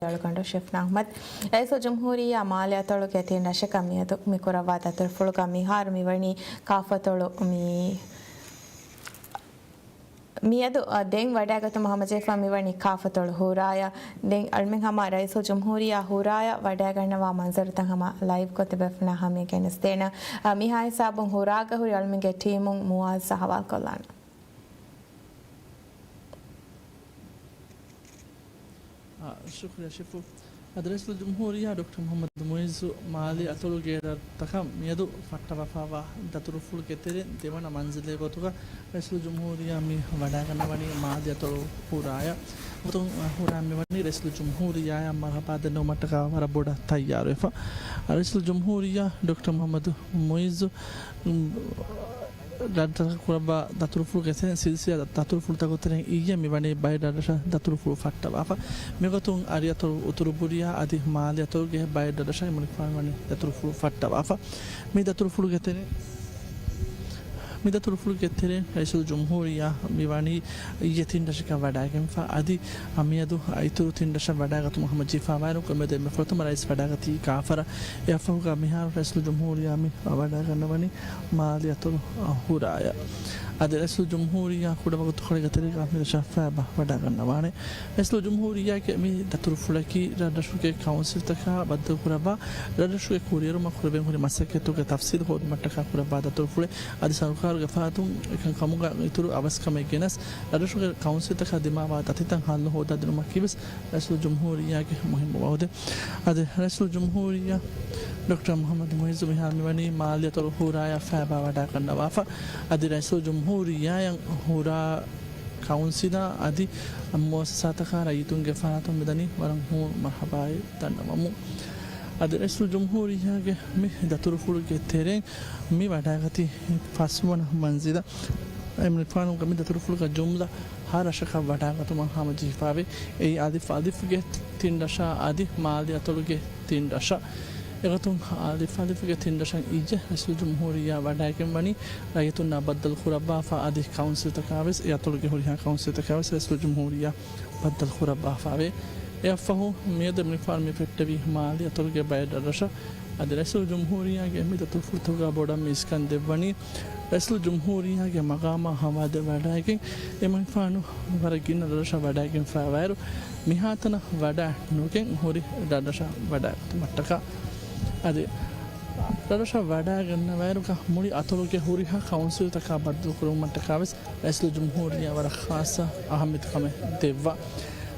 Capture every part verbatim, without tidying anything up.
އަޅުގަނޑު ޝެފްނާ އަޙްމަދު. ރައީސުލްޖުމްހޫރިއްޔާ މާލެ އަތޮޅުގެ ތިން ރަށަކަށް މިއަދު މި ކުރައްވާ ދަތުރުފުޅުގަ މިހާރު މިވަނީ ކާފަތޮޅު މި، މިއަދު، އަ، ދެން ވަޑައިގަތުމަށް ހަމަޖެހިފަ މިވަނީ ކާފަތޮޅު ހޫރާޔަށް. ދެން އަޅުމެން ހަމަ ރައީސުލްޖުމްހޫރިއްޔާ ހޫރާޔަށް ވަޑައިގަންނަވާ މަންޒަރުތައް ހަމަ ލައިވްކޮށް ތިބޭފުޅުންނާ ހަމަޔަށް ގެނެސްދޭނަން. އަ، މިހާ ހިސާބުން ހޫރާގަ ހުރި އަޅުމެންގެ ޓީމުން މުއާޒްއާ ހަވާލުކޮށްލާނަން. އާ، ޝުކުރިއްޔާ ޝެފު. އަދި ރައީސުލްޖުމްހޫރިއްޔާ ޑޮކްޓަރ މުޙައްމަދު މުޢިއްޒު މާލެ އަތޮޅުގެ ރަށްތަކަށް މިއަދު ފައްޓަވާފައިވާ ދަތުރުފުޅުގެ ތެރެއިން ދެވަނަ މަންޒިލެއް ގޮތުގަ ރައީސުލްޖުމްހޫރިއްޔާ މި ވަޑައިގަންނަވަނީ މާލެ އަތޮޅު ހޫރާޔަށް. އަދި ހޫރާ މިވަނީ ރައީސުލްޖުމްހޫރިއްޔާއަށް މަރުޙަބާ ދަންނަވުމަށްޓަކާ ވަރަށް ބޮޑަށް ތައްޔާރުވެފަ. ރައީސުލްޖުމްހޫރިއްޔާ ޑޮކްޓަރ މުޙައްމަދު މުޢިއްޒު، ރަށްތަކަށް ކުރައްވާ ދަތުރުފުޅުގެ ތެރެއިން ސިލްސިލާ ދަތުރުފުޅުތަކުގެ ތެރެއިން އިއްޔެ މިވަނީ ބައެއް ރަށްރަށަށް ދަތުރުފުޅު ފައްޓަވާފަ. މިގޮތުން އަރިއަތޮޅު އުތުރުބުރިޔާ އަދި މާލެ އަތޮޅުގެ ބައެއް ރަށްރަށަށް މިވަނީ ދަތުރުފުޅު ފައްޓަވާފަ. މި ދަތުރުފުޅުގެ ތެރެއިން، މި ދަތުރުފުޅުގެ ތެރެއިން ރައީސުލްޖުމްހޫރިއްޔާ މިވަނީ އިއްޔެ ތިން ރަށަކަށް ވަޑައިގެންފަ. އަދި މިއަދު އިތުރު ތިން ރަށަށް ވަޑައިގަތުމަށް ހަމަޖެހިފައިވާއިރު ކޮންމެ ދެންމެ ފުރަތަމަ ރައީސް ވަޑައިގަތީ ކާފަރަށް. އެއަށްފަހުގަ މިހާރު ރައީސުލްޖުމްހޫރިއްޔާ މި ވަޑައިގަންނަވަނީ މާލެ އަތޮޅު ހޫރާޔަށް. އަދި ރައީސުލްޖުމްހޫރިއްޔާ ކުޑަ ވަގުތުކޮޅެއްގެ ތެރޭގަ މި ރަށަށް ފައިބާ ވަޑައިގަންނަވާނެ. ރައީސުލްޖުމްހޫރިއްޔާގެ މި ދަތުރުފުޅަކީ ރަށްރަށުގެ ކައުންސިލްތަކާ ބައްދަލުކުރައްވާ، ރަށްރަށުގެ ކުރިއެރުމަށް ކުރެވެން ހުރި މަސައްކަތްތަކުގެ ތަފްސީލް ހޯދުމަށްޓަކާ ކުރައްވާ ދަތުރުފުޅެއް. އަދި ސަރުކާރުގެ ފަރާތުން އެކަން ކަމުގަ އިތުރު އަވަސްކަމެއް ގެނަސް، ރަށްރަށުގެ ކައުންސިލްތަކާ ދިމާވާ ދަތިތައް ހައްލު ހޯދާދިނުމަކީވެސް ރައީސުލްޖުމްހޫރިއްޔާގެ މުހިއްމު ވައުދެއް. އަދި ރައީސުލްޖުމްހޫރިއްޔާ ޑޮކްޓަރ މުޙައްމަދު މުޢިއްޒު މިހާރު މިވަނީ މާލެ އަތޮޅު ހޫރާޔަށް ފައިބާ ވަޑައިގަންނަވާފަ. އަދި ރައީސުލްޖުމްހޫރިއްޔާއަށް ހޫރާ ކައުންސިލާ އަދި މުއައްސަސާތަކާ ރައްޔިތުންގެ ފަރާތުން މިދަނީ ވަރަށް ހޫނު މަރުޙަބާއެއް ދަންނަވަމުން. އަދި ރައީސުލްޖުމްހޫރިއްޔާގެ މި ދަތުރުފުޅުގެ ތެރެއިން މި ވަޑައިގަތީ ފަސްވަނަ މަންޒިލަށް. އެމްނިފާނުގެ މި ދަތުރުފުޅުގަ ޖުމްލަ ހަ ރަށަކަށް ވަޑައިގަތުމަށް ހަމަޖެހިފައިވޭ. އެއީ އަލިފް އަލިފްގެ ތިން ރަށާ އަދި މާލެ އަތޮޅުގެ ތިން ރަށަށް. އެގޮތުން އަލިފް އަލިފްގެ ތިން ރަށަށް އިއްޔެ ރައީސުލްޖުމްހޫރިއްޔާ ވަޑައިގެންވަނީ ރައްޔިތުންނާ ބައްދަލު ކުރައްވާފަ އަދި ކައުންސިލްތަކާވެސް އެ އަތޮޅުގެ ހުރިހާ ކައުންސިލްތަކާވެސް ރައީސުލްޖުމްހޫރިއްޔާ ބައްދަލު ކުރައްވާފައެވެ. އެއަށްފަހު މިއަދު އެމްނިފާނު މި ފެއްޓެވީ މާލެ އަތޮޅުގެ ބައެއް ރަށްރަށަށް. އަދި ރައީސުލްޖުމްހޫރިއްޔާގެ މި ދަތުރުފުޅުތަކުގަ ބޮޑަށް މި އިސްކަން ދެއްވަނީ ރައީސުލްޖުމްހޫރިއްޔާގެ މަގާމާ ހަވާލުވެ ވަޑައިގެން އެމްނިފާނު ވަރަށް ގިނަ ރަށްރަށަށް ވަޑައިގެންފައިވާއިރު، މިހާތަނަށް ވަޑައި ނުގެން ހުރި ރަށްރަށަށް ވަޑައިގަތުމަށްޓަކާ. އަދި ރަށްރަށަށް ވަޑައިގަންނަވާއިރުގަ މުޅި އަތޮޅުގެ ހުރިހާ ކައުންސިލްތަކާ ބައްދަލުކުރުމަށްޓަކާވެސް ރައީސުލްޖުމްހޫރިއްޔާ ވަރަށް ޚާއްޞަ އަހައްމިއްޔަތުކަމެއް ދެއްވާ.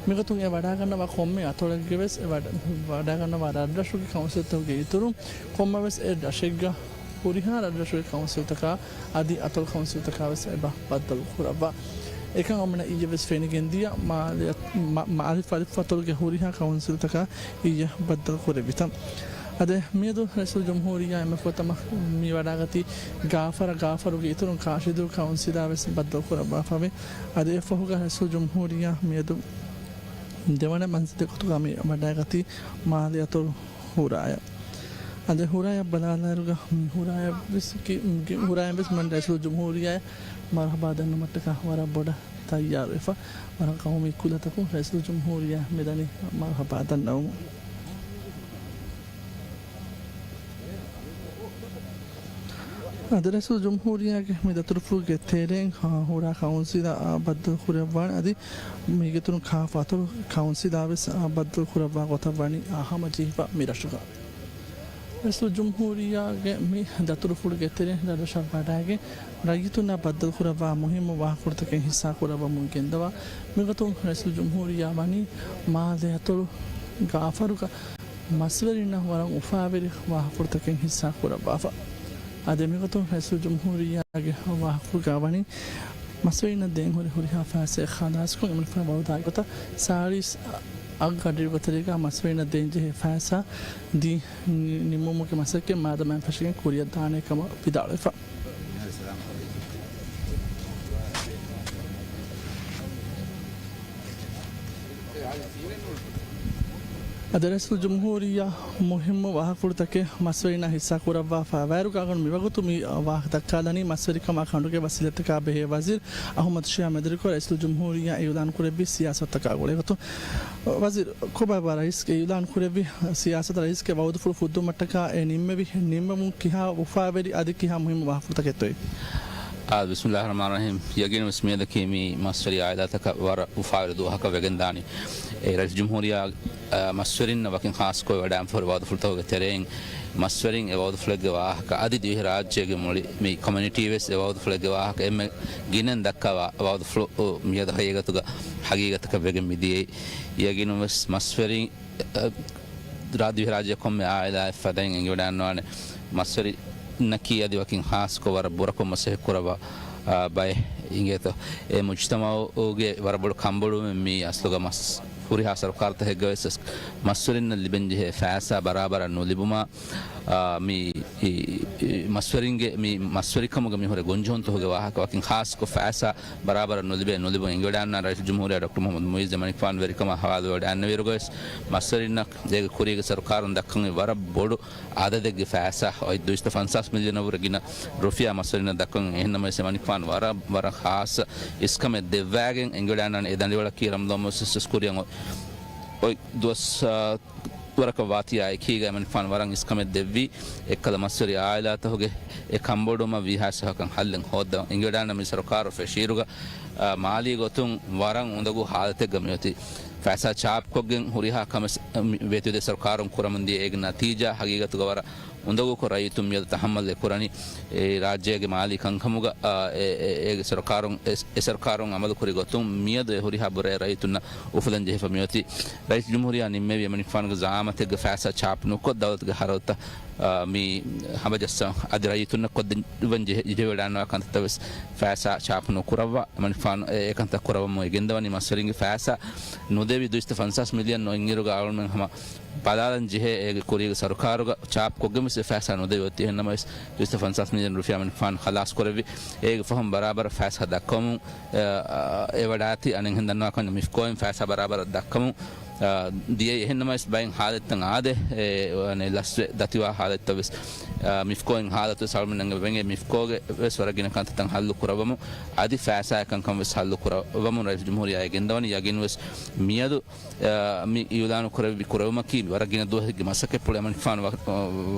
މިގޮތުން އެ ވަޑައިގަންނަވާ ކޮންމެ އަތޮޅެއްގެވެސް އެ ވަޑަ-، ވަޑައިގަންނަވާ ރަށްރަށުގެ ކައުންސިލްތަކުގެ އިތުރުން ކޮންމެވެސް އެއް ރަށެއްގަ ހުރިހާ ރަށްރަށުގެ ކައުންސިލްތަކާ އަދި އަތޮޅު ކައުންސިލްތަކާވެސް އެބަ ބައްދަލު ކުރައްވާ. އެކަން އަޅުމެންނަށް އިއްޔެވެސް ފެނިގެންދިޔަ މާލެ-، މަ-، މަ-، އަލިފް އަލިފް އަތޮޅުގެ ހުރިހާ ކައުންސިލްތަކާ އިއްޔެ ބައްދަލު ކުރެއްވިތަން. އަދި މިއަދު ރައީސުލްޖުމްހޫރިއްޔާ އެންމެ ފުރަތަމަ މި ވަޑައިގަތީ ގާފަރަށް، ގާފަރުގެ އިތުރުން ކާށިދޫ ކައުންސިލާވެސް ބައްދަލު ކުރައްވާފައެވެ. އަދި އެއަށްފަހުގަ ރައީސުލްޖުމްހޫރިއްޔާ މިއަދު ދެވަނަ މަންޒިލެއް ގޮތުގަ މި ވަޑައިގަތީ މާލެ އަތޮޅު ހޫރާޔަށް. އަދި ހޫރާޔަށް ބަލާލާއިރުގަ މި ހޫރާޔަށްވެސް ކި-، މި ހޫރާޔަށްވެސް މި ރައީސުލްޖުމްހޫރިއްޔާއަށް މަރުޙަބާ ދަންނަވުމަށްޓަކާ ވަރަށް ބޮޑަށް ތައްޔާރުވެފަ. ވަރަށް ޤައުމީ ކުލަތަކުން ރައީސުލްޖުމްހޫރިއްޔާ މިދަނީ މަރުޙަބާ ދަންނަވަމުން. އަދި ރައީސުލްޖުމްހޫރިއްޔާގެ މި ދަތުރުފުޅުގެ ތެރެއިން ހުރާ ކައުންސިލާ ބައްދަލު ކުރައްވާނެ. އަދި މީގެ އިތުރުން ކާފަ އަތޮޅު ކައުންސިލާވެސް ބައްދަލު ކުރައްވާ ގޮތަށް ވަނީ ހަމަޖެހިފަ މި ރަށުގަ. ރައީސުލްޖުމްހޫރިއްޔާގެ މި ދަތުރުފުޅުގެ ތެރެއިން ރަށްރަށަށް ވަޑައިގެން ރައްޔިތުންނާ ބައްދަލުކުރައްވާ މުހިއްމު ވާހަކަފުޅުތަކެއް ހިއްސާ ކުރައްވަމުން ގެންދަވާ. މިގޮތުން ރައީސުލްޖުމްހޫރިއްޔާ ވަނީ މާލެ އަތޮޅު ގާފަރުގަ މަސްވެރިންނަށް ވަރަށް އުފާވެރި ވާހަކަފުޅުތަކެއް ހިއްސާ ކުރައްވާފަ. އަދި މިގޮތުން ރައީސުލްޖުމްހޫރިއްޔާގެ ވާހަކަފުޅުގަ ވަނީ މަސްވެރިންނަށް ދޭން ހުރި ހުރިހާ ފައިސާއެއް ޚަލާސްކޮށް، އެމްނިފާނު ވައުދާ ގޮތަށް ސާޅީސް އަށް ގަޑިއިރުގެ ތެރޭގަ މަސްވެރިންނަށް ދޭންޖެހޭ ފައިސާ ދީ ނި-، ނިމުމުގެ މަސައްކަތް މާދަމާއިން ފަށައިގެން ކުރިއަށް ދާނޭ ކަމަށް ވިދާޅުވެފަ. އަދި ރައީސުލްޖުމްހޫރިއްޔާ މުހިއްމު ވާހަކަފުޅުތަކެއް މަސްވެރިންނާ ހިއްސާ ކުރައްވާފަ ވާއިރުގަ އަޅުގަނޑު މިވަގުތު މި ވާހަކަ ދައްކާލަނީ މަސްވެރިކަމާ ކަނޑުގެ ވަސީލަތްތަކާ ބެހޭ ވަޒީރު އަޙްމަދު ޝިޔާ މެދުވެރިކޮށް ރައީސުލްޖުމްހޫރިއްޔާ އިޢުލާން ކުރެއްވި ސިޔާސަތުތަކާ ގުޅޭގޮތުން. ވަޒީރު، ކޮބާބާ ރައީސްގެ އިޢުލާން ކުރެއްވި ސިޔާސަތު ރައީސްގެ ވައުދުފުޅު ފުއްދުމަށްޓަކާ އެ ނިންމެވި ނިންމަމުން ކިހާ އުފާވެރި އަދި ކިހާ މުހިއްމު ވާހަކަފުޅުތަކެއްތޯއޭ؟ އާ، ބިސްމިއްލާހި ރަޙްމާނި ރަޙީމް. ޔަގީނުވެސް މިއަދަކީ މި މަސްވެރި އާއިލާތަކަށް ވަރަށް އުފާވެރި ދުވަހަކަށް ވެގެންދާނީ. އެ ރައީސް ޖުމްހޫރިއްޔާ، އާ، މަސްވެރިންނަށް ވަކިން ޚާއްޞަކޮށް ވަޑައިގެންފަހުރި ވައުދުފުޅުތަކުގެ ތެރެއިން މަސްވެރިން އެ ވައުދުފުޅެއްގެ ވާހަކަ އަދި ދިވެހިރާއްޖޭގެ މުޅި މި ކޮމިއުނިޓީވެސް އެ ވައުދުފުޅެއްގެ ވާހަކަ އެންމެ ގިނައިން ދައްކާ ވާ-، ވައުދުފުޅު މިއަދު ހަގީގަތުގަ ހަގީގަތަކަށް ވެގެން މިދިޔައީ. ޔަގީނުވެސް މަސްވެރިން އަ، ރާ-، ދިވެހިރާއްޖެ ކޮންމެ އާއިލާއެއް ފަދައިން އެނގިވަޑައިގަންނަވާނެ. މަސްވެރިންނަކީ އަދި ވަކިން ޚާއްޞަކޮށް ވަރަށް ބުރަކޮށް މަސައްކަތް ކުރައްވާ، އާ، ބައެއް އިނގޭތޯ. އެ މުޖްތަމަޢުގެ ވަރަށް ބޮޑު ކަންބޮޑުވުމެއް މީ އަސްލުގަ މަސް-، ހުރިހާ ސަރުކާރުތަކެއްގަވެސް މަސްވެރިންނަށް ލިބެންޖެހޭ ފައިސާ ބަރާބަރަށް ނުލިބުމާ، އާ، މި، އި، އި، މަސްވެރިންގެ މި މަސްވެރިކަމުގަ މިހުރެ ގޮންޖެހުންތަކުގެ ވާހަކަ ވަކިން ޚާއްޞަކޮށް ފައިސާ ބަރާބަރަށް ނުލިބޭ ނުލިބުން އެނގިވަޑައިގަންނަވާ ރައީސް ޖުމްހޫރިއްޔާ ޑޮކްޓަރ މުޙައްމަދު މުޢިއްޒު އެމަނިކުފާނު ވެރިކަމާ ހަވާލުވެވަޑައިގަންނަވިއިރުގަވެސް މަސްވެރިންނަށް އޭގެ ކުރީގެ ސަރުކާރުން ދައްކަން ވަރަށް ބޮޑު އަދަދެއްގެ ފައިސާ އޮތް ދުއިސައްތަ ފަންސާސް މިލިއަނަށްވުރެ ގިނަ ރުފިޔާ މަސްވެރިންނަށް ދައްކަން. އެހެންނަމަވެސް އެމަނިކުފާނު ވަރަށް، ވަރަށް ޚާއްޞަ އިސްކަމެއް ދެއްވައިގެން އެނގިވަޑައިގަންނަވާނެ. އެ ދަނޑިވަޅަކީ ރަމަޟާން މަހު ވެސް ކުރިއަށް އޮތް، އޮތް ދުވަސް، އާ، ވަރަކަށް ވާތީ އާ އެކީގަ އެމަނިކުފާނު ވަރަށް އިސްކަމެއް ދެއްވީ، އެއްކަލަ މަސްވެރި އާއިލާތަކުގެ އެ ކަންބޮޑުވުމަށް ވީހާވެސް ވަހަކަށް ހައްލެއް ހޯއްދަވަން. އެނގިވަޑައިގަންނަވާ މި ސަރުކާރު ފެށިއިރުގަ، އާ، މާލީ ގޮތުން ވަރަށް އުނދަގޫ ހާލަތެއްގަ މިއޮތީ. ފައިސާ ޗާޕްކޮށްގެން ހުރިހާ ކަމެއް ވޭތުވެދޭ ސަރުކާރުން ކުރަމުން ދިޔަ އޭގެ ނަތީޖާ ހަގީގަތުގަ ވަރަށް އުނދަގޫކޮށް ރައްޔިތުން މިއަދު ތަޙައްމަލް ކުރަނީ. އެ ރާއްޖޭގެ މާލީ ކަންކަމުގަ، އާ، އެ، އެ، އޭގެ ސަރުކާރުން، އެ، އެ ސަރުކާރުން އަމަލުކުރި ގޮތުން މިއަދު އެ ހުރިހާ ބުރައެއް ރައްޔިތުންނަށް އުފުލަން ޖެހިފަ މިއޮތީ. ރައީސް ޖުމްހޫރިއްޔާ ނިންމެވި އެމަނިކުފާނުގެ ޒަޢާމަތެއްގެ ފައިސާ ޗާޕް ނުކޮށް، ދައުލަތުގެ ޚަރަދުތައް، އާ، މި ހަމަޖައްސަން އަދި ރައްޔިތުންނަށް ކޮށްދެއްވަން ޖެހި-، ޖެހިވަޑައިގަންނަވާ ކަންތައްތައް ވެސް ފައިސާ ޗާޕް ނުކުރައްވާ، އެމަނިކުފާނު އެ، އެކަންތައް ކުރައްވަމުން އެ ގެންދަވަނީ. މަސްވެރިންގެ ފައިސާ ނުދެވި ދުއިސައްތަ ފަންސާސް މިލިއަން އޮތްއިރުގަ އަޅުމެން ހަމަ ބަލާލަން ޖެހޭ އޭގެ ކުރީގެ ސަރުކާރުގަ ޗާޕް ކޮށްގެން ވެސް އެ ފައިސާ ނުދެވި އޮތީ. އެހެންނަމަވެސް، ދުއިސައްތަ ފަންސާސް މިލިއަން ރުފިޔާ އެމަނިކުފާނު ޚަލާސް ކުރެއްވި. އޭގެ ފަހުން ބަރާބަރަށް ފައިސާ ދައްކަމުން، އެ، އެ، އެވަޑާތީ. އަނެއްހެން ދަންނަވާކަން މިފްކޯއިން ފައިސާ ބަރާބަރަށް ދައްކަމުން، އެ، ދިޔައީ. އެހެންނަމަވެސް، ބައެއް ހާލަތްތައް އާދޭ، އެ، އަނެއް ލަސްވެ ދަތިވާ ހާލަތްތައް ވެސް، އެ، މިފްކޯއިން ހާލަތު ވެސް އަޅުމެންނަށް ވެނގޭ. މިފްކޯގެ ވެސް ވަރަށް ގިނަ ކަންތައްތައް ހައްލު ކުރައްވަމުން، އަދި ފައިސާއާ ކަންކަން ވެސް ހައްލު ކުރައްވަމުން ރައީސް ޖުމްހޫރިއްޔާ އެ ގެންދަވަނީ. ޔަގީންވެސް މިއަދު އާ، މި އިޢުލާނު ކުރެއްވި ކުރެވުމަކީ ވަރަށް ގިނަ ދުވަހެއްގެ މަސައްކަތްޕުޅެއް. އެމަނިކުފާނު ވަ-،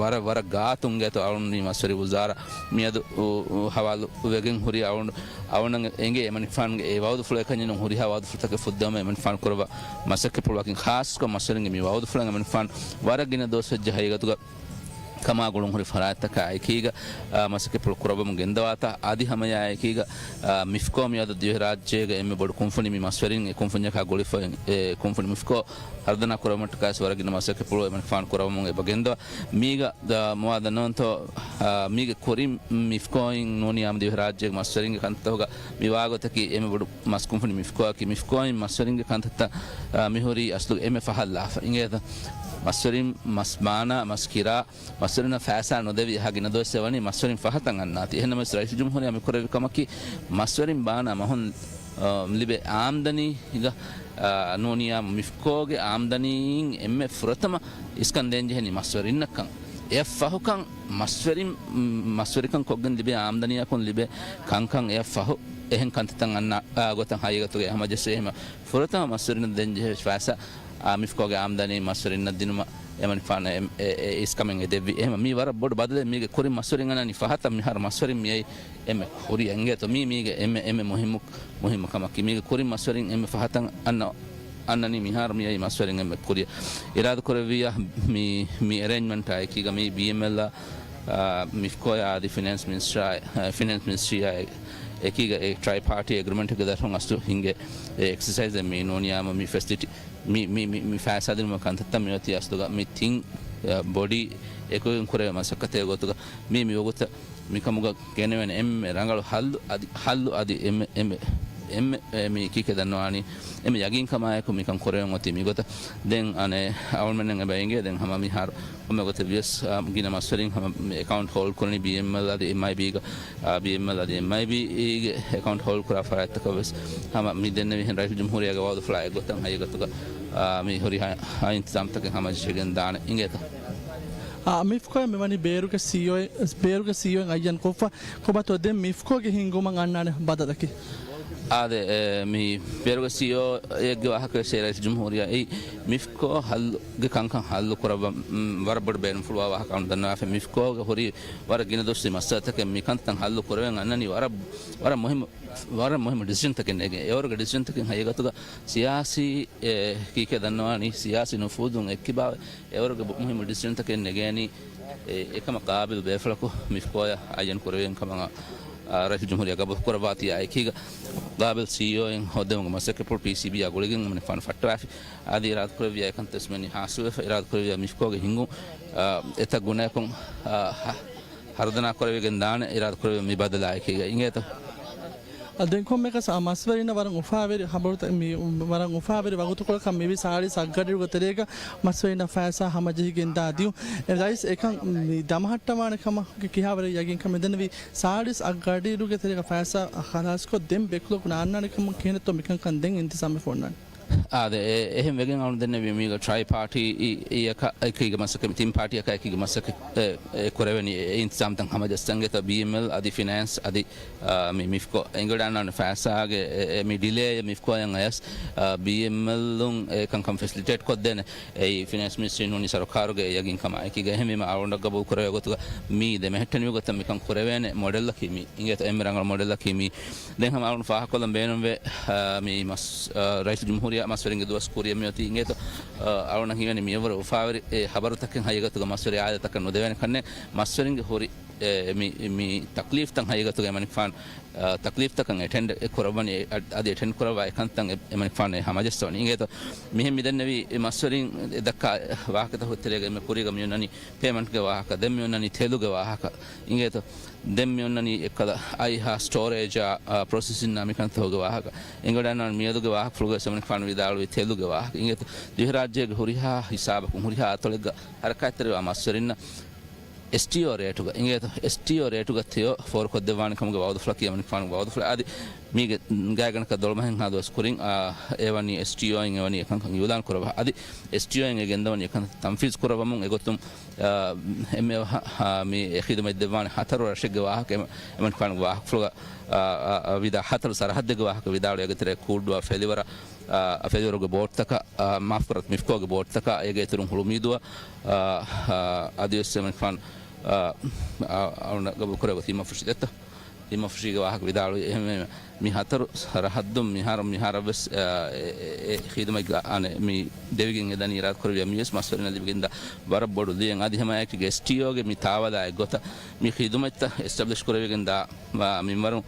ވަރަށް، ވަރަށް ގާތުން ގޭތޯ އަޅުން މި މަސްވެރި ވުޒާރާ މިއަދު، އު، އު، ހަވާލު ވެގެން ހުރި. އަޅުން، އަޅުންނަށް އެނގޭ އެމަނިކުފާނުގެ އެ ވައުދުފުޅެއް ކަންޏެއް ނޫން، ހުރިހާ ވައުދުފުޅުތަކެއް ފުއްދަވަމުން އެމަނިކުފާނު ކުރައްވާ މަސައްކަތްޕުޅު ވަކިން ޚާއްޞަކޮށް މަސްވެރިންގެ މި ވައުދުފުޅަށް އެމަނިކުފާނު ވަރަށް ގިނަ ދުވަސް ވެއްޖެ ހަގީގަތުގަ ކަމާ ގުޅުން ހުރި ފަރާތްތަކާ އެކީގަ، އާ، މަސައްކަތްޕުޅު ކުރައްވަމުން ގެންދަވާތާ. އަދި ހަމައެއާ އެކީގަ، އާ، މިފްކޯ މިއަދު ދިވެހިރާއްޖޭގަ އެންމެ ބޮޑު ކުންފުނި މި މަސްވެރިން އެ ކުންފުންޏަކާ ގުޅިފައި، އެ ކުންފުނި މިފްކޯ ހަރުދަނާ ކުރެވުމަށްޓަކާ ވެސް ވަރަށް ގިނަ މަސައްކަތްޕުޅު އެމަނިކުފާނު ކުރައްވަމުން އެބަ ގެންދަވާ. މީގަ ދަ-، މުވާ ދަންނަވަންތޯ، އާ، މީގެ ކުރިން މިފްކޯއިން ނޫނީ އާއްމު ދިވެހިރާއްޖޭގެ މަސްވެރިންގެ ކަންތައްތަކުގަ މި ވާގޮތަކީ އެންމެ ބޮޑު މަސް ކުންފުނި މިފްކޯއަކީ. މިފްކޯއިން މަސްވެރިންގެ ކަންތައްތައް، އާ، މިހުރީ އަސްލުގަ އެންމެ ފަހަށް ލާފަ. އިނގޭތަ؟ މަސްވެރިން މަސް ބާނާ، މަސް ކިރާ، މަސްވެރިންނަށް ފައިސާ ނުދެވި އެހާ ގިނަ ދުވަސް އެވަނީ މަސްވެރިން ފަހަތަށް އަންނާތީ. އެހެންނަމަވެސް ރައީސުލްޖުމްހޫރިއްޔާ މި ކުރެއްވި ކަމަކީ މަސްވެރިން ބާނާ މަހުން، އަ، ލިބޭ އާމްދަނީގަ، އަ، ނޫނިޔާ މިފްކޯގެ އާމްދަނީއިން އެންމެ ފުރަތަމަ އިސްކަން ދޭންޖެހެނީ މަސްވެރިންނަށްކަން. އެއަށް ފަހުކަން މަސްވެރިން، މަސްވެރިކަން ކޮށްގެން ލިބޭ އާމްދަނީއަކުން ލިބޭ ކަންކަން އެއަށް ފަހު އެހެން ކަންތައްތައް އަންނަ، އަ، ގޮތަށް ހަގީގަތުގައި ހަމަޖެއްސެވީމަ ފުރަތަމަ މަސްވެރިންނަށް ދޭންޖެހޭ ފައިސާ، އާ، މިފްކޯގެ އާމްދަނީ މަސްވެރިންނަށް ދިނުމަށް އެމަނިކުފާނު އެ، އެ، އެ އިސްކަމެއް އެ ދެއްވި. އެހެން މީ ވަރަށް ބޮޑު ބަދަލެއް. މީގެ ކުރިން މަސްވެރިން އަންނަނީ ފަހަތަށް، މިހާރު މަސްވެރިން މިއައީ އެންމެ ކުރިއަށް. އިނގޭތޯ މީ، މީގެ އެންމެ، އެންމެ މުހިއްމު، މުހިއްމު ކަމަކީ. މީގެ ކުރިން މަސްވެރިން އެންމެ ފަހަތަށް އަންނަ، އަންނަނީ މިހާރު މިއައީ މަސްވެރިން އެންމެ ކުރިއަށް. އިރާދަކުރެއްވިއްޔާ މި، މި އެރޭންޖްމަންޓާ އެކީގަ މީ ބީއެމްއެލްއާ، އާ، މިފްކޯއާ އަދި ފިނޭންސް މިނިސްޓްރާ، އާ، ފިނޭންސް މިނިސްޓްރީއާ އެ، އެކީގަ އެ ޓްރައިޕާޓީ އެގްރިމެންޓްގެ ދަށުން އަސްލު ހިނގޭ އެ އެކްސަސައިޒެއް މީ ނޫނިޔާމަ މި ފެސިލިޓީ މި، މި، މި، މި ފައިސާ ދިނުމަށް ކަންތައްތައް މިއޮތީ އަސްލުގަ މި ތިން، އަ، ބޮޑީ އެކުވެގެން ކުރެވޭ މަސައްކަތެއް ގޮތުގަ މީ މިވަގުތަށް މިކަމުގަ ގެނެވޭނެ އެންމެ ރަނގަޅު ހައްލު އަދި، ހައްލު އަދި އެންމެ، އެންމެ އެންމެ އެ މި ކީކޭ ދަންނަވާނީ އެންމެ ޔަގީންކަމާއެކު މިކަން ކުރެވެން އޮތީ މިގޮތަށް. ދެން އަނެއް އަޅުމެންނަށް އެބަ އެނގޭ ދެން ހަމަ މިހާރު ކޮންމެ ގޮތެއް ވިޔަސް، އާ، ގިނަ މަސްވެރިން ހަމަ މި އެކައުންޓް ހޯލްޑް ކުރަނީ ބީއެމްއެލް އަދި އެމްއައިބީގަ، އާ، ބީއެމްއެލް އަދި އެމްއައިބީގެ އެކައުންޓް ހޯލްޑް ކުރާ ފަރާތްތަކަށް ވެސް ހަމަ މި ދެންނެވިހެން ރައީސުލްޖުމްހޫރިއްޔާގެ ވައުދުފުޅާ އެއްގޮތަށް ހަގީގަތުގަ، އާ، މި ހުރިހާ އިންތިޒާމްތަކެއް ހަމަޖެހިގެން ދާނެ އިނގޭތަ؟ އާ، މިފްކޯއަށް މިވަނީ ބޭރުގެ ސީއީއޯ، ބޭރުގެ ސީއީއޯއިން އައްޔަން ކޮށްފަ. ކޮބާތޯ ދެން މިފްކޯގެ ހިންގުމަށް އަންނާނެ ބަދަލަކީ؟ އާދެ، އެ، މި ބޭރުގެ ސީއީއޯއެއްގެ ވާހަކަ ވެސް ރައީސުލްޖުމްހޫރިއްޔާ އެއީ މިފްކޯ ހައްލުގެ ކަންކަން ހައްލު ކުރައްވަން، މް، ވަރަށް ބޮޑު ބޭނުންފުޅުވާ ވާހަކަ އަޅުން ދަންނަވާފަ. މިފްކޯގެ ހުރި ވަރަށް ގިނަ ދުވަސްވީ މައްސަލަތަކެއް މިކަންތައް ހައްލު ކުރެވެން އަންނަނީ ވަރަށް، ވަރަށް މުހިއްމު، ވަރަށް މުހިއްމު ޑިސިޝަންތަކެއް ނެގެން. އެވަރުގެ ޑިސިޝަންތަކެއް ހަގީގަތުގަ ސިޔާސީ، އެ، ކީކޭ ދަންނަވާނީ ސިޔާސީ ނުފޫޒުން އެއްކިބާވެ އެވަރުގެ ބު-، މުހިއްމު ޑިސިޝަންތަކެއް ނެގޭނީ، އެ، އެކަމަށް ގާބިލް ބޭފުޅަކު މިފްކޯއަށް އައްޔަން ކުރެވިގެން ކަމަށް، އާ، ރައީސުލްޖުމްހޫރިއްޔާ ގަބޫލު ކުރައްވާތީ އާ އެކީގަ ގާބިލް ސީއީއޯއިން ހޯއްދެވުމުގެ މަސައްކަތްޕުޅު ޕީސީބީއާ ގުޅިގެން އެމަނިކުފާނު ފައްޓަވާފި. އަދި އިރާދަކުރެއްވިޔާ އެކަންތައް ވެސް މިވަނީ ހާސިލުވެފަ. އިރާދަކުރެއްވިޔާ މިފްކޯގެ ހިންގުން، އާ، އެތައް ގުނައަކުން، އާ، ހަ-، ހަރުދަނާ ކުރެވިގެން ދާނެ އިރާދަކުރެއްވިޔާ މި ބަދަލާ އެކީގަ އިނގޭތަ؟ އަ، ދެން ކޮންމެއަކަސް އާ މަސްވެރިންނަށް ވަރަށް އުފާވެރި ހަބަރުތައް މި، ވަރަށް އުފާވެރި ވަގުތުކޮޅަކަށް މިވީ ސާޅީސް އަށްގަޑިއިރުގެ ތެރޭގަ މަސްވެރިންނަށް ފައިސާ ހަމަޖެހިގެން ދާ ދިޔުން. އެ ރައީސް އެކަން މި ދަމަހައްޓަވާނެ ކަމަށް ކިހާވަރެއް ޔަގީންކަން މިދެންނެވީ ސާޅީސް އަށްގަޑިއިރުގެ ތެރޭގަ ފައިސާ ޚަލާސްކޮށް ދެން ބޭކަލަކު ނާންނާނެ ކަމަށް ކިހިނެއްތޯ މިކަންކަން ދެން އިންތިޒާމެއް ފޮންނާނެ. އާދެ، އެ، އެހެން ވެގެން އަޅުން ދެންނެވީ މީގަ ޓްރައި ޕާޓީ އެކަ-، އެކީގަ މަސައްކަތް، ތިން ޕާޓީއަކާ އެކީގަ މަސައްކަތް، އެ، އެ ކުރެވެނީ އެ، އެ އިންތިޒާމްތައް ހަމަޖައްސަން އެތަ ބީއެމްއެލް އަދި ފިނޭންސް އަދި، އާ، މި މިފްކޯ އެނގިވަޑައިގަންނަވާނެ ފައިސާގެ، އެ، އެ، މި ޑިލޭއެއް މިފްކޯއަށް އަޔަސް، އާ، ބީއެމްއެލްއުން އެ ކަންކަން ފެސިލިޓޭޓް ކޮށްދޭނެ. އެއީ ފިނޭންސް މިނިސްޓްރީން ނޫނީ ސަރުކާރުގެ ޔަގީންކަމާ އެކީގަ އެހެންވީމަ އަޅުގަނޑަށް ގަބޫލު ކުރެވޭ ގޮތުގަ މިއީ ދެމެހެއްޓެނިވި ގޮތަށް މިކަން ކުރެވޭނެ މޮޑެލްއަކީ މި އިނގޭތަ އެންމެ ރަނގަޅު މޮޑެލްއަކީ މި. ދެން ހަމަ އަޅުން ފާހަގަކޮށްލަން ބޭނުންވޭ، އާ، މި މަސް-، އާ، ރައީސުލްޖުމްހޫރިއްޔާ މަސްވެރިންގެ ދުވަސް ކުރިއަށް މިއޮތީ އިނގޭތޯ، އާ، އަޅުންނަށް ހީވަނީ މިއަށްވުރެ އުފާވެރި އެ ހަބަރުތަކެއް ހަގީގަތުގަ މަސްވެރި އާއިލާތަކަށް ނުދެވޭނެ ކަންނޭނގެ. މަސްވެރިންގެ ހުރި އެ، މި، މި ތަކްލީފްތައް ހަގީގަތުގަ އެމަނިކުފާނު، އާ، ތަކްލީފްތަކަށް އެޓެންޑް އެ ކުރައްވަނީ، އެ، އަ-، އަދި އެޓެންޑް ކުރައްވާ އެކަންތައް އެ، އެމަނިކުފާނު އެ ހަމަޖައްސަވަނީ. އިނގޭތޯ، މިހެން މިދެންނެވީ އެ މަސްވެރިން އެ ދައްކާ ވާހަކަތަކުގެ ތެރޭގަ އެންމެ ކުރީގަ މިއޮންނަނީ ޕޭމަންޓްގެ ވާހަކަ، ދެން މިއޮންނަނީ ތެލުގެ ވާހަކަ. އިނގޭތޯ، ދެން މިއޮންނަނީ އެއްކަލަ އައިހާ ސްޓޯރޭޖާ، އާ، ޕްރޮސެސިންއާ މިކަންތަކުގެ ވާހަކަ. އެނގިވަޑައިގަންނަވާނެ މިއަދުގެ ވާހަކަފުޅުގަ ވެސް އެމަނިކުފާނު ވިދާޅުވީ ތެލުގެ ވާހަކަ. އިނގޭތޯ، ދިވެހިރާއްޖޭގެ ހުރިހާ ހިސާބަކުން ހުރިހާ އަތޮޅެއްގަ ހަރަކާތްތެރިވާ މަސްވެރިންނަށް އެސްޓީއޯ ރޭޓުގަ، އިނގޭތޯ، އެސްޓީއޯ ރޭޓުގަ ތެޔޮ ފޯރުކޮށްދެއްވާނެ ކަމުގެ ވައުދުފުޅަކީ އެމަނިކުފާނުގެ ވައުދުފުޅެއް. އަދި މީގެ ގާތްގަނޑަކަށް ދޮޅުމަހެއްހާ ދުވަސް ކުރިން، އާ، އެވަނީ އެސްޓީއޯއިން އެވަނީ އެކަންކަން އިއުލާން ކުރައްވާ. އަދި އެސްޓީއޯއިން އެ ގެންދަވަނީ އެކަން ތަންފީޒް ކުރައްވަމުން އެގޮތުން، އާ، އެންމެ ހަ-، ހަ-، މި އެ ޚިދުމަތް ދެއްވާނެ ހަތަރު ރަށެއްގެ ވާހަކަ އެމަ-، އެމަނިކުފާނުގެ ވާހަކަފުޅުގަ، އާ، އާ، ވިދާ ހަތަރު ސަރަހައްދެއްގެ ވާހަކަ ވިދާޅުވި އޭގެ ތެރޭ ކޫއްޑުއާ ފެލިވަރަ، އާ، ފެލިވަރުގެ ބޯޓްތަކަށް، އާ، މާފުކުރަތް މިފްކޯގެ ބޯޓްތަކަށް އޭގެ އިތުރުން ހުޅުމީދުއަށް، އާ، އާ، އަދިވެސް އެމަނިކުފާނު، އާ، އާ، އަޅުން ގަބޫލު ކުރެވޭ ތިންމަފުށި ދެއްތަ؟ ތިންމަފުށީގެ ވާހަކަ ވިދާޅުވި. އެހެންވެ، މި ހަތަރު ސަރަހައްދުން މިހާރު، މިހާރަށްވެސް، އާ، އެ، އެ، އެ ޚިދުމަތްގަ، އަނެއް، މި ދެވިގެން އެދަނީ އިރާދަކުރެއްވިޔާ މިވެސް މަސްވެރިންނަށް ލިބިގެންދާ ވަރަށް ބޮޑު ލުޔެއް. އަދި ހަމައެކީގަ އެސްޓީއޯގެ މި ތާވަލާ އެއްގޮތަށް މި ޚިދުމަތްތައް އެސްޓަބްލިޝް ކުރެވިގެންދާ، އާ، މިންވަރު،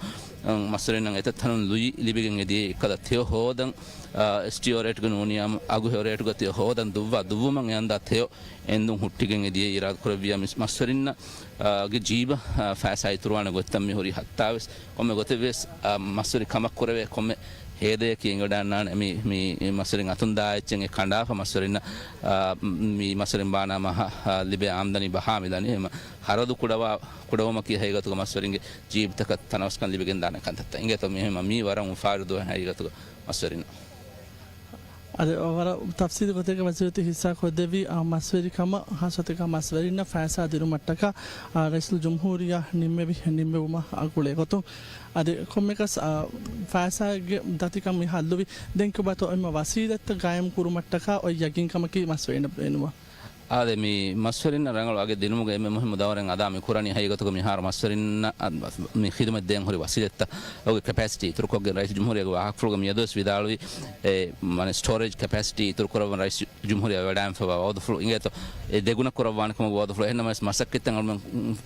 އަން، މަސްވެރިންނަށް އެތައް ތަނުން ލުއި ލިބިގެން އެދިޔައީ އެއްކަލަ ތެޔޮ ހޯދަން، އާ، އެސްޓީއޯ ރޭޓްގަ ނޫނީ އަގު ހެޔޮ ރޭޓުގަ ތެޔޮ ހޯދަން ދުއްވާ ދުއްވުމަށް އެ އަންދާ ތެޔޮ އެންދުން ހުއްޓިގެން އެދިޔައީ އިރާދަކުރެއްވިޔާ މި މަސްވެރިންނަށް، އާ، ގެ ޖީބަށް، އާ، ފައިސާ އިތުރުވާނެ ގޮތްތައް މި ހުރީ ހައްތާވެސް. ކޮންމެ ގޮތެއްވެސް، އާ، މަސްވެރި ކަމަށް ކުރެވޭ ކޮންމެ ހޭދަޔަކީ އެނގިވަޑައިގަންނާނެ މި، މި މަސްވެރިން އަތުން ދާ އެއްޗެއް އެ ކަނޑާފަ މަސްވެރިންނަށް، އާ، މި މަސްވެރިން ބާނާ މަހަށް، އާ، ލިބޭ އާމްދަނީ ބަހާ މިދަނީ. އެހެން ހަރަދު ކުޑަވާ، ކުޑަވުމަކީ ހަގީގަތުގަ މަސްވެރިންގެ ޖީބުތަކަށް ތަނަވަސްކަން ލިބިގެންދާނެ ކަންތައްތައް. އިނގޭތޯ މި ހަމަ މީ ވަރަށް އުފާވެރި ދުވަހެއް ހަގީގަތުގަ މަސްވެރިންނަށް. އަދި ވަރަށް ތަފްސީލީ ގޮތެއްގަ ވަޒީރުތީ ހިއްސާ ކޮށްދެއްވި، އާ، މަސްވެރި ކަމަށް، ހާއްސަ ގޮތެއްގަ މަސްވެރިންނަށް ފައިސާ ދިނުމަށްޓަކާ، އާ، ރައީސުލްޖުމްހޫރިއްޔާ ނިންމެވި ނިންމެވުމާ ގުޅޭ ގޮތުން. އަދި ކޮންމެއަކަސް، އާ، ފައިސާގެ ދަތިކަން މި ހައްލުވި. ދެން ކޮބާތޯ އެންމެ ވަސީލަތްތައް ގާއިމް ކުރުމަށްޓަކާ އޮތް ޔަގީންކަމަކީ މަސްވެރިންނަށް ބޭނުންވާ. އާދެ، މި މަސްވެރިންނަށް ރަނގަޅު އަގެއް ދިނުމުގެ އެންމެ މުހިއްމު ދައުރެއް އަދާ މި ކުރަނީ. ހަގީގަތުގަ މިހާރު މަސްވެރިންނަށް މި ޚިދުމަތް ދޭން ހުރި ވަސީލަތްތައް އަގުގެ ކެޕޭސިޓީ އިތުރުކޮށްގެން ރައީސުލްޖުމްހޫރިއްޔާގެ ވާހަކަފުޅުގަ މިއަދުވެސް ވިދާޅުވި، އެ، މާނަ ސްޓޯރޭޖް ކެޕޭސިޓީ އިތުރު ކުރައްވަން ރައީސުލްޖުމްހޫރިއްޔާ ވެވަޑައިގެންފަވާ ވައުދުފުޅު އިނގޭތޯ، އެ ދެގުނަ ކުރައްވާނެ ކަމުގެ ވައުދުފުޅު. އެހެންނަމަވެސް މަސައްކަތްތައް އަޅުމެން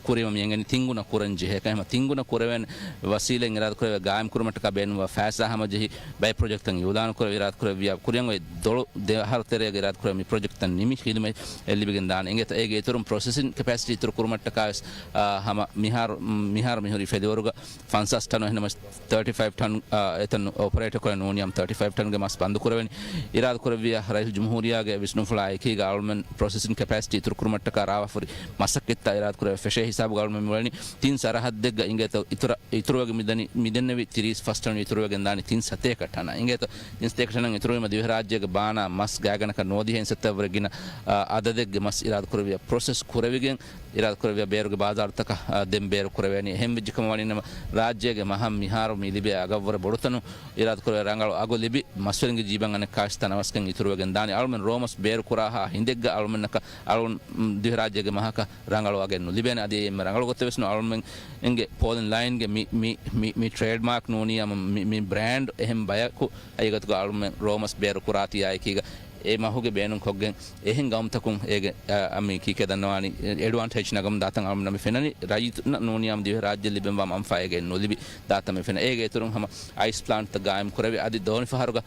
ކުރީމަ މި އެނގެނީ ތިންގުނަ ކުރަން ޖެހޭ ކަމަށް. ތިންގުނަ ކުރެވޭނެ ވަސީލަތް އިރާދަކުރެވޭ ގާއިމް ކުރުމަށްޓަކާ ބޭނުންވާ ފައިސާ ހަމަޖެހި ބައެއް ޕްރޮޖެކްޓްތައް އިއުލާނު ކުރެވި އިރާދަކުރެއްވިޔާ ކުރިއަށް އޮތް ދޮޅު ދެ އަހަރު ތެރޭގަ އިރާދަކުރެވޭ މި ޕްރޮޖެކްޓްތައް ނިމި ޚިދުމަތް އެ ލިބިގެން ދާނެ. އިނގޭތޯ އޭގެ އިތުރުން ޕްރޮސެސިން ކެޕޭސިޓީ އިތުރު ކުރުމަށްޓަކާ ވެސް، އާ، ހަމަ މިހާރު، މިހާރު މިހުރީ ފެލިވަރުގަ ފަންސާސް ޓަނު އެހެންނަމަވެސް ތާޓީ ފައިވް ޓަން، އާ، އެތަން އޮޕަރޭޓް ކުރެވޭ ނޫނީ ހަމަ ތާޓީ ފައިވް ޓަންގެ މަސް ބަންދު ކުރެވެނީ. އިރާދަ ކުރެއްވިޔާ ރައީސް ޖުމްހޫރިއްޔާގެ ވިސްނުންފުޅާ އެކީގަ އަޅުމެން ޕްރޮސެސިން ކެޕޭސިޓީ އިތުރު ކުރުމަށްޓަކާ ރާވާފަ ހުރި މަސައްކަތްތައް އިރާދަ ކުރެވޭ ފެށޭ ހިސާބުގަ އަޅުމެން މިވަނީ ތިން ސަރަހައްދެއްގަ އިނގޭތޯ އިތުރަށް އިތުރުވެގެން މިދަނީ، މިދެންނެވި ތިރީސް ފަސް ޓަނު އިތުރުވެގެން ދާނީ ތިން ސަތޭކަ ޓަނަށް. އިނގޭތޯ ތިން ސަތޭކަ ޓަނަށް އިތުރުވީމަ ދިވެހިރާއްޖޭގެ ބާނާ މަސް ގާތްގަނޑަކަށް ނުވަދިހައިން ސަތަށްވުރެ ގިނަ، އާ، އަދަދެއްގެ މަސް އިރާދަކުރެއްވިޔާ ޕްރޮސެސް ކުރެވިގެން، އިރާދަކުރެއްވިޔާ ބޭރުގެ ބާޒާރުތަކަށް، އާ، ދެން ބޭރު ކުރެވޭނީ. އެހެން ވެއްޖެ ކަމަށް ވަނީނަމަ ރާއްޖޭގެ މަހަށް މިހާރު މި ލިބޭ އަގަށްވުރެ ބޮޑުތަނުން އިރާދަކުރެވޭ ރަނގަޅު އަގު ލިބި، މަސްވެރިންގެ ޖީބަށް އަނެއްކާވެސް ތަނަވަސްކަން އިތުރުވެގެން ދާނީ. އަޅުމެން ރޯމަސް ބޭރު ކުރާހާ ހިނދެއްގަ އަޅުމެންނަކަށް އަޅުން، މް، ދިވެހިރާއްޖޭގެ މަހަކަށް ރަނގަޅު އަގެއް ނުލިބޭނެ. އަދި އެއީ އެންމެ ރަނގަޅު ގޮތެއް ވެސް ނޫން. އަޅުމެންގެ ޕޯލިން ލައިންގެ މި، މި، މި، މި ޓްރޭޑްމާކް ނޫނީ ހަމަ މި، މި ބްރޭންޑް އެހެން ބަޔަކު ހަގީގަތުގަ އަޅުމެން ރޯމަސް ބޭރު ކުރާތީ އާއެކީގަ އެ މަހުގެ ބޭނުން ކޮށްގެން އެހެން ގައުމުތަކުން އޭގެ، އަ، މި ކީކޭ ދަންނަވާނީ އެޑްވާންޓޭޖް ނަގަމުން ދާތަން އަޅުމެންނަށް މި ފެނަނީ. ރައްޔިތުންނަށް ނޫނީ ހަމަ ދިވެހިރާއްޖެ ލިބެންވާ މަންފާ އޭގެ ނުލިބި ދާތަން މި ފެނޭ. އޭގެ އިތުރުން ހަމަ އައިސް ޕްލާންޓްތައް ގާއިމް ކުރެވި އަދި ދޯނިފަހަރުގަ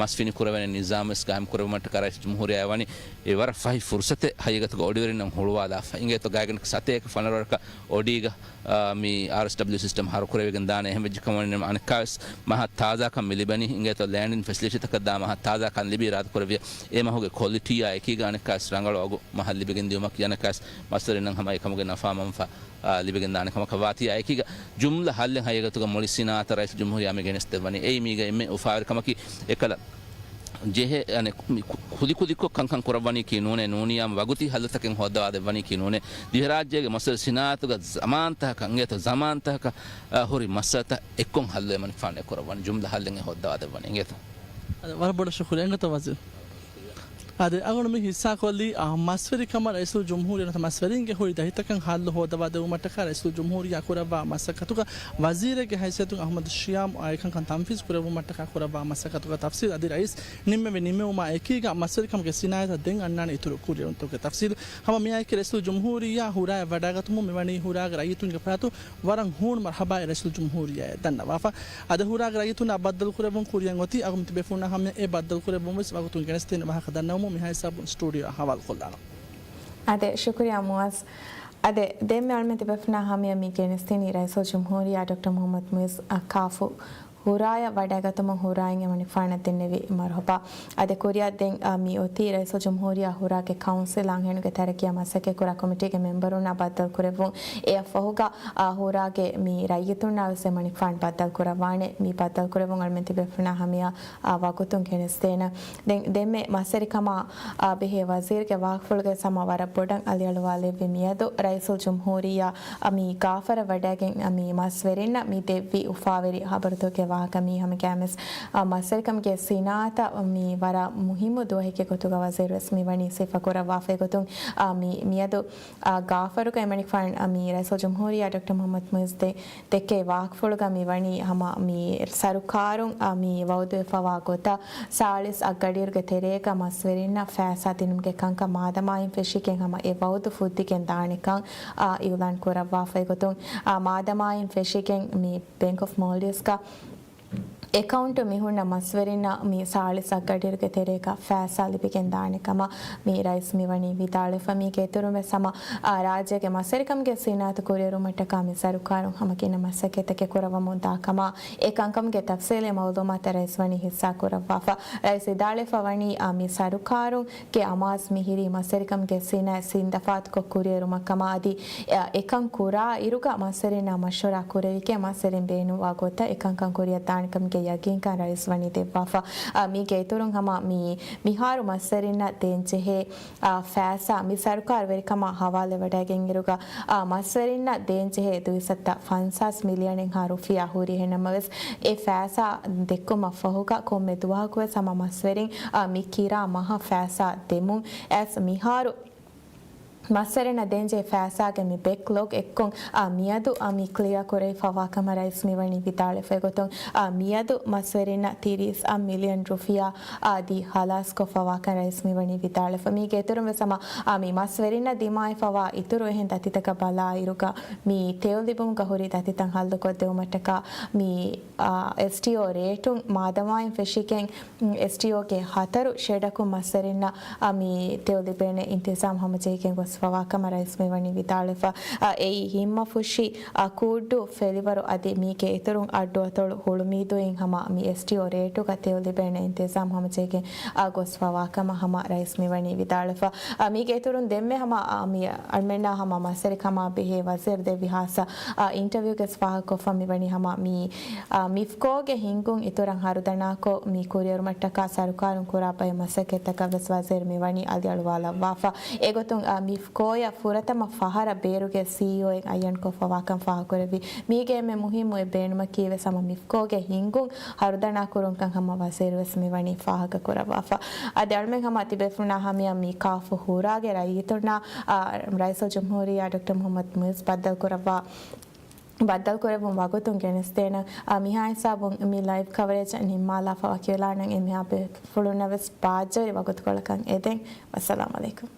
މަސް ފިނި ކުރެވޭނެ ނިޒާމް ވެސް ގާއިމް ކުރެވުމަށްޓަކާ ރައީސް ޖުމްހޫރިއްޔާ ވަނީ އެ ވަރަށް ފަހި ފުރުސަތެއް ހަގީގަތުގަ އޮޑިވެރިންނަށް ހުޅުވާލާފަ. އިނގޭތޯ ގާތްގަނޑަކަށް ސަތޭކަ ފަނަރަ ވަރަކަށް އޮޑީގަ، އާ، މި އާރްއެސްޑަބްލިއު ސިސްޓަމް ހަރުކުރެވިގެން ދާނެ. އެހެން ވެއްޖެ ކަމަށް ވަނީ އަނެއްކާވެސް މަހަށް ތާޒާކަން މި ލިބެނީ. އިނގޭތޯ ލޭންޑިން ފެސިލިޓީތަކަށް ދާ މަހަށް ތާޒާކަން ލިބި އިރާދަ ކުރެއްވިޔާ އެ މަހުގެ ކޮލިޓީއާ އެކީގަ އަނެއްކާވެސް ރަނގަޅު އަގު މަހަށް ލިބިގެން ދިއުމަކީ އަނެއްކާވެސް މަސްވެރިންނަށް ހަމަ އެކަމުގެ ނަފާ މަންފާ، އާ، ލިބިގެން ދާނެ ކަމަކަށް ވާތީ. އާއެކީގަ ޖުމްލަ ހައްލެއް ހަގީގަތުގަ މުޅި ސިނާއަތަށް ރައީސް ޖުމްހޫރިއްޔާ މި ގެނެސްދެއްވަނީ. އެއީ މީގަ އެންމެ އުފާވެރި ކަމަކީ އެކަލަ ޖެހޭ، އަނެއް، މި ކު-، ކުދިކުދިކޮށް ކަންކަން ކުރައްވަނީކީ ނޫނޭ، ނޫނީ ހަމަ ވަގުތީ ހައްލުތަކެއް ހޯއްދަވާ ދެއްވަނީކީ ނޫނޭ. ދިވެހިރާއްޖޭގެ މަސްވެރި ސިނާއަތުގަ ޒަމާންތަކަކަށް، އިނގޭތޯ ޒަމާންތަކަކަށް، އަ، ހުރި މައްސަލަތައް އެއްކޮށް ހައްލު އެމަނިކުފާނު އެ ކުރައްވަނީ. ޖުމްލަ ހައްލެއް އެ ހޯއްދަވާ ދެއްވަނީ. އިނގޭތޯ؟ އަދި ވަރަށް ބޮޑަށް ޝުކުރިއްޔާ. އެނގޭތޯ ވަޒީރު؟ އަދި އަޅުގަނޑު މި ހިއްސާކޮށްލީ، އާ، މަސްވެރިކަމަށް ރައީސުލްޖުމްހޫރިއްޔާ ނުވަތަ މަސްވެރިންގެ ހުރި ދަތިތަކަށް ހައްލު ހޯއްދަވާ ދެއްވުމަށްޓަކާ ރައީސުލްޖުމްހޫރިއްޔާ ކުރައްވާ މަސައްކަތުގަ ވަޒީރެއްގެ ހައިސިއްޔަތުން އަޙްމަދު ޝިޔާމް އާއެކަންކަން ތަންފީޒު ކުރެއްވުމަށްޓަކާ ކުރައްވާ މަސައްކަތުގެ ތަފްސީލް އަދި ރައީސް ނިންމެވި ނިންމެވުމާ އެކީގަ މަސްވެރިކަމުގެ ސިނާއަތަށް ދެން އަންނާނެ އިތުރު ކުރިއެރުންތަކުގެ ތަފްސީލް. ހަމަ މިއާއެކީ ރައީސުލްޖުމްހޫރިއްޔާ ހުރާއަށް ވަޑައިގަތުމުން މިވަނީ ހުރާގެ ރައްޔިތުންގެ ފަރާތުން ވަރަށް ހޫނު މަރްޙަބާއެއް ރައީސުލްޖުމްހޫރިއްޔާއަށް ދަންނަވާފަ. އަދި ހުރާގެ ރައްޔިތުންނާ ބައްދަލުކުރެއްވުން ކުރިއަށް އޮތީ އަގުމި ތިބޭފުޅުންނާ ހަމަޔަށް އެ ބައްދަލުކުރެއްވުން ވެސް ވަގުތުން ގެނެސްދޭނެ ވާހަކަ ދަންނަވަމުން މިހާ ހިސާބުން ސްޓޫޑިއޯއަށް ހަވާލުކޮށްލާނަން. އާދެ، ޝުކުރިއްޔާ މުއައްޒަ. އާދެ، ދެންމެ އަޅުމެން ތިބޭފުޅުންނާ ހަމަޔަށް މި ގެނެސްދިނީ ރައީސުލްޖުމްހޫރިއްޔާ ޑޮކްޓަރ މުޙައްމަދު މުއިއްޒު އަށް ކާފު ހުރާއަށް ވަޑައިގަތުމުން ހުރާއިން އެމަނިކުފާނަށް ދެންނެވި މަރުޙަބާ. އަދި ކުރިއަށް ދެން، އާ، މި އޮތީ ރައީސުލްޖުމްހޫރިއްޔާ ހުރާގެ ކައުންސިލް އަންހެނުންގެ ތަރައްޤީއާ މަސައްކަތްކުރާ ކޮމިޓީގެ މެމްބަރުންނާ ބައްދަލުކުރެއްވުން. އެއަށްފަހުގަ، އާ، ހުރާގެ މި ރައްޔިތުންނާ ވެސް އެމަނިކުފާނު ބައްދަލުކުރައްވާނެ. މި ބައްދަލުކުރެއްވުން އަޅުމެން ތިބޭފުޅުންނާ ހަމަޔަށް، އާ، ވަގުތުން ގެނެސްދޭނަން. ދެން ދެންމެ މަސްވެރިކަމާ، އާ، ބެހޭ ވަޒީރުގެ ވާހަކަފުޅުގައި ހަމަ ވަރަށް ބޮޑަށް އަލިއަޅުވާލެއްވި މިއަދު ރައީސުލްޖުމްހޫރިއްޔާ މި ގާފަރަށް ވަޑައިގެން މި މަސްވެރިންނަށް މި ދެއްވި އުފާވެރި ޚަބަރުތަކުގެ ވާހަކަ މީ ހަމަ ގައިމުވެސް، އާ، މަސްވެރިކަމުގެ ސިނާއަތަށް މި ވަރަށް މުހިއްމު ދުވަހެއްގެ ގޮތުގަ ވަޒީރު ވެސް މި ވަނީ ސިފަކުރައްވާފައި ގޮތުން، އާ، މި، މިއަދު، އާ، ގާފަރުގައި އެމަނިކުފާނު، އާ، މި ރައީސުލްޖުމްހޫރިއްޔާ ޑޮކްޓަރ މުޙައްމަދު މުއިއްޒު ދެ-، ދެއްކެވި ވާހަކަފުޅުގަ މި ވަނީ ހަމަ މި ސަރުކާރުން، އާ، މި ވައުދުވެފަވާ ގޮތަށް ސާޅީސް އަށްގަޑިއިރުގެ ތެރޭގަ މަސްވެރިންނަށް ފައިސާ ދިނުމުގެ ކަންކަން މާދަމާއިން ފެށިގެން ހަމަ އެ ވައުދު ފުއްދިގެން ދާނެކަން، އާ، އިއުލާން ކުރައްވާފައި ގޮތުން، އާ، މާދަމާއިން ފެށިގެން މި ބޭންކް އޮފް މޯލްޑިވްސްގަ އެކައުންޓު މިހުންނަ މަސްވެރިންނަށް މި ސާޅީސް އަށްގަޑިއިރުގެ ތެރޭގަ ފައިސާ ލިބިގެން ދާނެ ކަމަށް މި ރައީސް މި ވަނީ ވިދާޅުވެފަ. މީގެ އިތުރުން ވެސް ހަމަ، އާ، ރާއްޖޭގެ މަސްވެރިކަމުގެ ސިނާއަތު ކުރިއެރުމަށްޓަކާ މި ސަރުކާރުން ހަމަ ގިނަ މަސައްކަތްތަކެއް ކުރައްވަމުން ދާ ކަމަށް އެ ކަންކަމުގެ ތަފްސީލީ މައުލޫމާތު ރައީސް ވަނީ ހިއްސާ ކުރައްވާފަ. ރައީސް ވިދާޅުވެފަ ވަނީ، އާ، މި ސަރުކާރުން ގެ އަމާޒު މިހިރީ މަސްވެރިކަމުގެ ސިނާއަތް ސިންދަފާތުކޮށް ކުރިއެރުމަށް ކަމަށް އަދި، އެ، އެކަން ކުރާ އިރުގަ މަސްވެރިންނާ މަޝްވަރާ ކުރެވިގެން މަސްވެރިން ބޭނުންވާ ގޮތަށް އެކަންކަން ކުރިއަށް ދާނެކަމުގެ ޔަގީންކަން ރައީސް ވަނީ ދެއްވާފަ. އާ، މީގެ އިތުރުން ހަމަ މި، މިހާރު މަސްވެރިންނަށް ދޭންޖެހޭ، އާ، ފައިސާ މި ސަރުކާރު ވެރިކަމާ ހަވާލުވެވަޑައިގެން އިރުގަ، އާ، މަސްވެރިންނަށް ދޭންޖެހޭ ދުއިސައްތަ ފަންސާސް މިލިއަނެއްހާ ރުފިޔާ ހުރި އެހެންނަމަވެސް، އެ ފައިސާ ދެއްކުމަށްފަހުގަ ކޮންމެ ދުވަހަކުވެސް ހަމަ މަސްވެރިން، އާ، މި ކިރާ މަހަށް ފައިސާ ދެމުން އައިސް މިހާރު މަސްވެރިންނަށް ދޭންޖެހޭ ފައިސާގެ މި ބެކްލޮގް އެއްކޮށް، އާ، މިއަދު، އާ، މި ކްލިއާ ކުރެވިފައިވާ ކަމަށް ރައީސް މިވަނީ ވިދާޅުވެފަ. އެގޮތުން، އާ، މިއަދު މަސްވެރިންނަށް ތިރީސް، އާ، މިލިއަން ރުފިޔާ، އާ، ދީ ހަލާސްކޮށްފައިވާކަން ރައީސް މިވަނީ ވިދާޅުވެފަ. މީގެ އިތުރުން ވެސް ހަމަ، އާ، މި މަސްވެރިންނަށް ދިމާވެފައިވާ އިތުރު އެހެން ދަތިތަކަށް ބަލާއިރުގަ މި ތެޔޮލިބުމުގަ ހުރި ދަތިތައް ހައްލުކޮށްދެވުމަށްޓަކާ މި، އާ، އެސްޓީއޯ ރޭޓުން މާދަމާއިން ފެށިގެން، އެސްޓީއޯގެ ހަތަރު ޝެޑަކުން މަސްވެރިންނަށް، އާ، މި ތެޔޮ ލިބޭނެ އިންތިޒާމް ހަމަޖެހިގެން ގޮސްފައިވާ ކަމަށް ރައީސް މިވަނީ ވިދާޅުވެފަ. އާ، އެއީ ހިންމަފުށި، އާ، ކޫއްޑޫ ފެލިވަރު އަދި މީގެ އިތުރުން އައްޑުއަތޮޅު ހުޅުމީދޫއިން ހަމަ މި އެސްޓީއޯ ރޭޓުގަ ތެޔޮ ލިބޭނެ އިންތިޒާމް ހަމަޖެހިގެން، އާ، ގޮސްފައިވާ ކަމަށް ހަމަ ރައީސް މިވަނީ ވިދާޅުވެފަ. އާ، މީގެ އިތުރުން ދެންމެ ހަމަ، އާ، މި އަޅުމެންނާ ހަމަ މަސްވެރިކަމާ ބެހޭ ވަޒީރު ދެއްވި ހާއްސަ، އާ، އިންޓަވިއުގަ ފާހަގަކޮށްފަ މިވަނީ ހަމަ މި އާ، މިފްކޯގެ ހިންގުން އިތުރަށް ހަރުދަނާކޮށް، މި ކުރިއެރުމަށްޓަކާ ސަރުކާރުން ކުރާ ބައެއް މަސައްކަތްތަކަށް ވެސް ވަޒީރު މިވަނީ އަލިއަޅުވާލައްވާފަ. އެގޮތުން، އާ، މިފްކޯއަށް ފުރަތަމަ ފަހަރަށް ބޭރުގެ ސީއީއޯއެއް އައްޔަންކޮށްފަވާކަން ފާހަގަކުރެއްވި. މީގެ އެންމެ މުހިއްމު އެއް ބޭނުމަކީ ވެސް ހަމަ މިފްކޯގެ ހިންގުން ހަރުދަނާކުރުންކަން ހަމަ ވަޒީރު ވެސް މިވަނީ ފާހަގަކުރައްވާފަ. އަދި އަޅުމެން ހަމަ ތިބޭފުޅުންނާ ހަމަޔަށް މި ކާފު ހުރާގެ ރައްޔިތުންނާ، އާ، ރައީސުލްޖުމްހޫރިއްޔާ ޑޮކްޓަރ މުޙައްމަދު މުޢިއްޒު ބައްދަލުކުރައްވާ ބައްދަލުކުރެއްވުން ވަގުތުން ގެނެސްދޭނަން. އާ، މިހާ ހިސާބުން މި ލައިވް ކަވަރޭޖް ނިންމާލާފަ ވަކިވެލާނަން. އެންމެހާ ބޭފުޅުންނަށް ވެސް ބާއްޖަވެރި ވަގުތުކޮޅަކަށް އެދެން. ވައްސަލާމް އަލައިކުމް.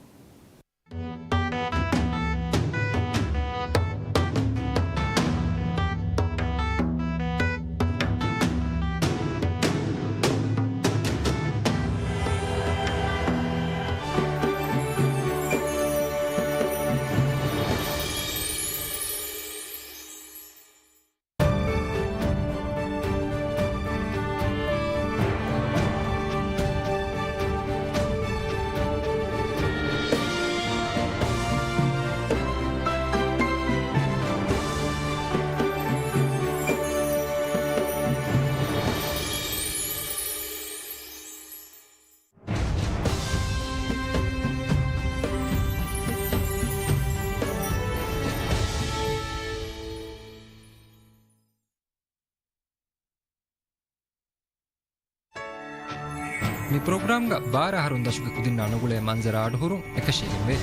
މި ޕްރޮގްރާމްގަ ބާރަ އަހަރުން ދަށުގެ ކުދިންނާ ނުގުޅޭ މަންޒަރާ އަޑުހުރުން އެކަށީގެންވޭ.